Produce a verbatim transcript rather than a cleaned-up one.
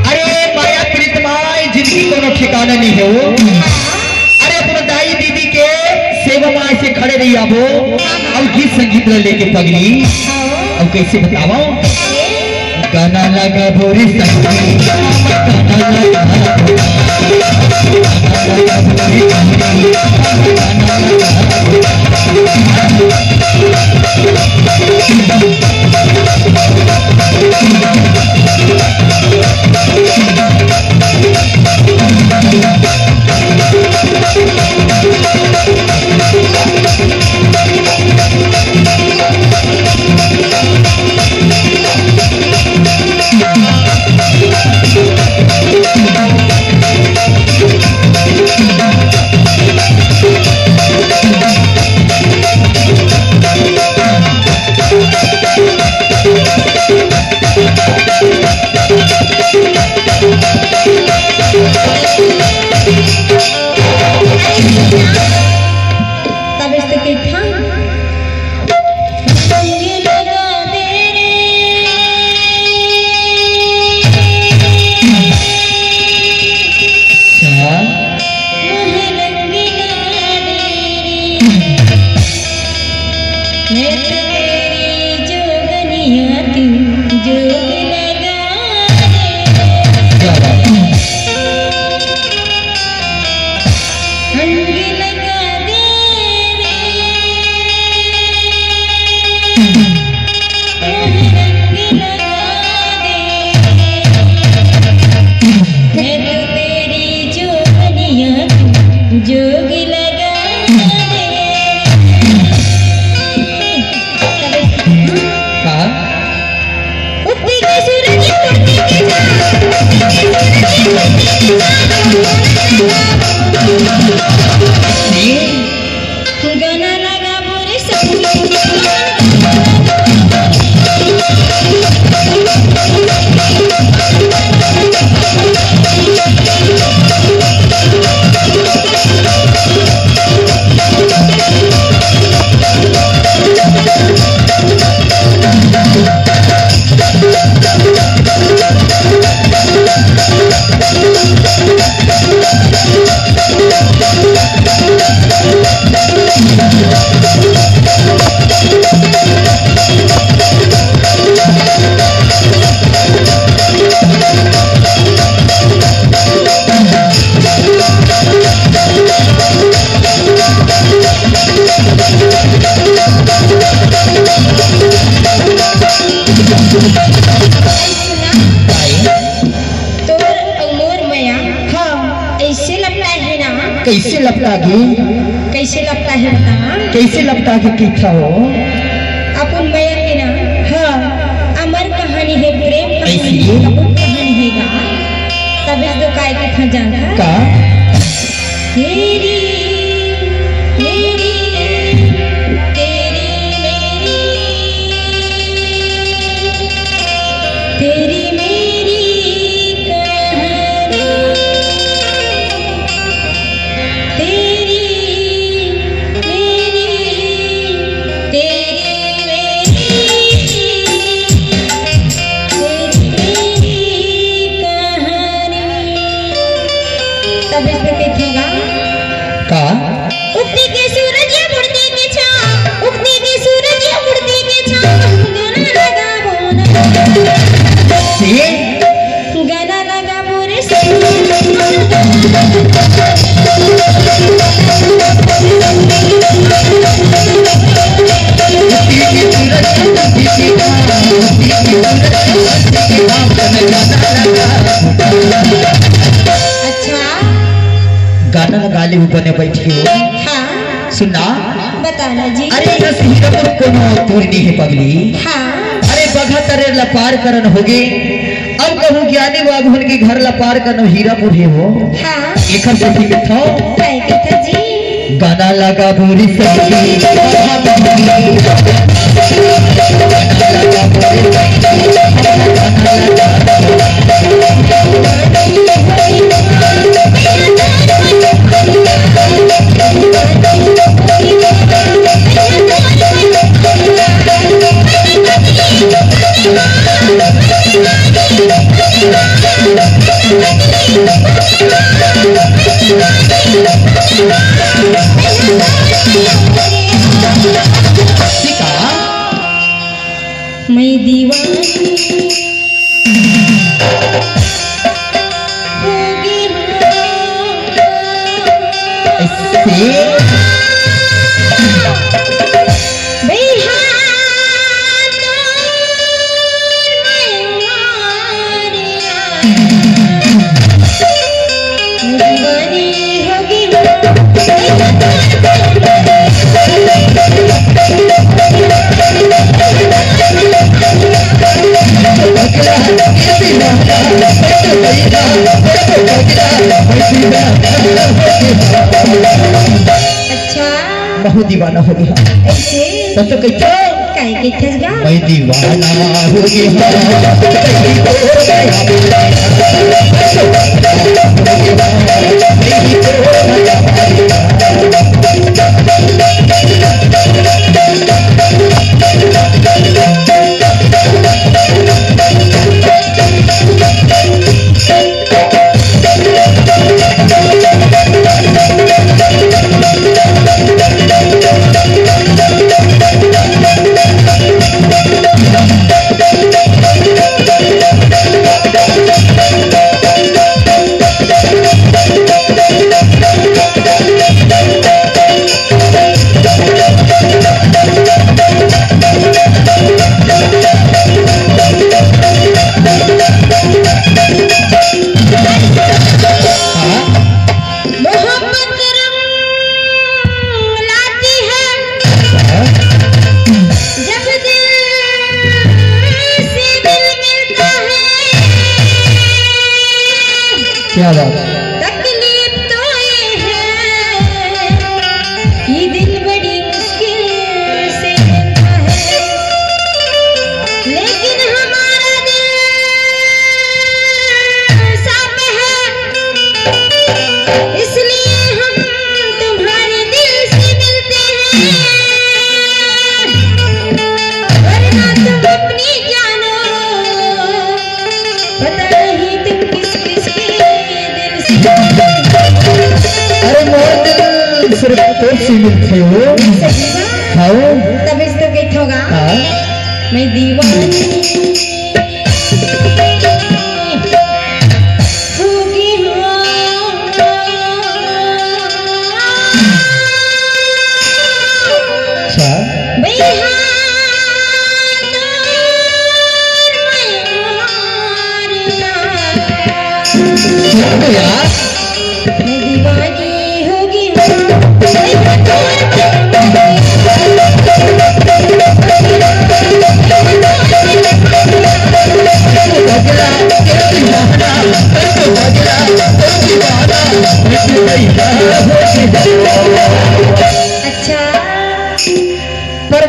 अरे माया प्रीत माय, जिनकी कोनो ठिकाना नहीं है वो। अरे अपन दाई दीदी के सेवा माय से खड़े रही आबो। अब गीत संगीत ल लेके पगली। अब कैसे बताओ? गाना लगा बोरी संगीत, गाना लगा बोरी, गाना लगा बोरी संगीत, गाना लगा बोरी। तब से कही था, रंग लगा दे रे। अच्छा। मोहे रंग लगा दे रे। मैं तो तेरी जोगनिया, तू जोग लगा दे। क्या बात है। रंग लगा दे रे, रंग लगा दे। मैं तो तेरी जोगनिया, जोग लगा दे। का? उगती के सूरज, उगती के चांद, उगती के सूरज, उगती के चांद। गाना लगा बोरे संगीत। तोर अउ मोर मया, हाँ, ऐसे लपटा है ना? कैसे लपटा गे? कैसे लपटा है बता? कैसे लपटा गे कहिथा हो? अपन मया के ना, हाँ, अमर कहानी है, प्रेम कहानी है, कैसी? अमर कहानी है गा। तबे तो काय कहिथा जानथा? का? तेरी, मेरी, तेरी, मेरी, तेरी मेरी कहानी, तेरी मेरी, तेरी मेरी, तेरी मेरी कहानी। तब इसमें देखेगा का? उगती के सूरज या बुड़ती के छाँव, उगती के सूरज या बुड़ती के छाँव, गाना लगावो ना। ये? गाना लगावो रे। अच्छा। गाना लगा ले, ऊपर ने बैठी हो। हाँ। सुनना। बताना जी। अरे, बस हीरापुर कोनो दूर नहीं है पगली। हाँ। अरे, बगहा तरेर ला पार करन होगे। अब कहूँ ज्ञानी बाबून के घर ला पार करन हीरापुर हे हो। हाँ। एकर सेती कथो। काय कथो जी? गाना लगा बोरी सखी। मैं दीवानी होगी हूँ। ऐसे? बेहाल मैं मारिया। मैं दीवानी होगी हूँ। अच्छा। बहुत दीवाना हो गया। ऐसे? तब तो कहिथो। काहे कहिथस गा? मैं दीवाना हो गया। मोहब्बत रंग लाती है, जब दिल से दिल मिलता है। क्या बात। तकलीफ तो ये है कि दिल बड़ी मुश्किल से मिलता है, लेकिन हमारा दिल साफ है, इसलिए हम तुम्हारे दिल से मिलते हैं, वरना तुम अपनी जानो, पता नहीं तुम किस किस के दिल से। अरे मोर दिल सिर्फ तोर से मिलथे हो। सही में? हाँ। तब इस तो कहत होगा। हाँ। मैं दीवानी होगी हूँ। अच्छा। बेहाल मैं मारिया। सुन तो यार। मैं दीवानी होगी हूँ। अच्छा। पर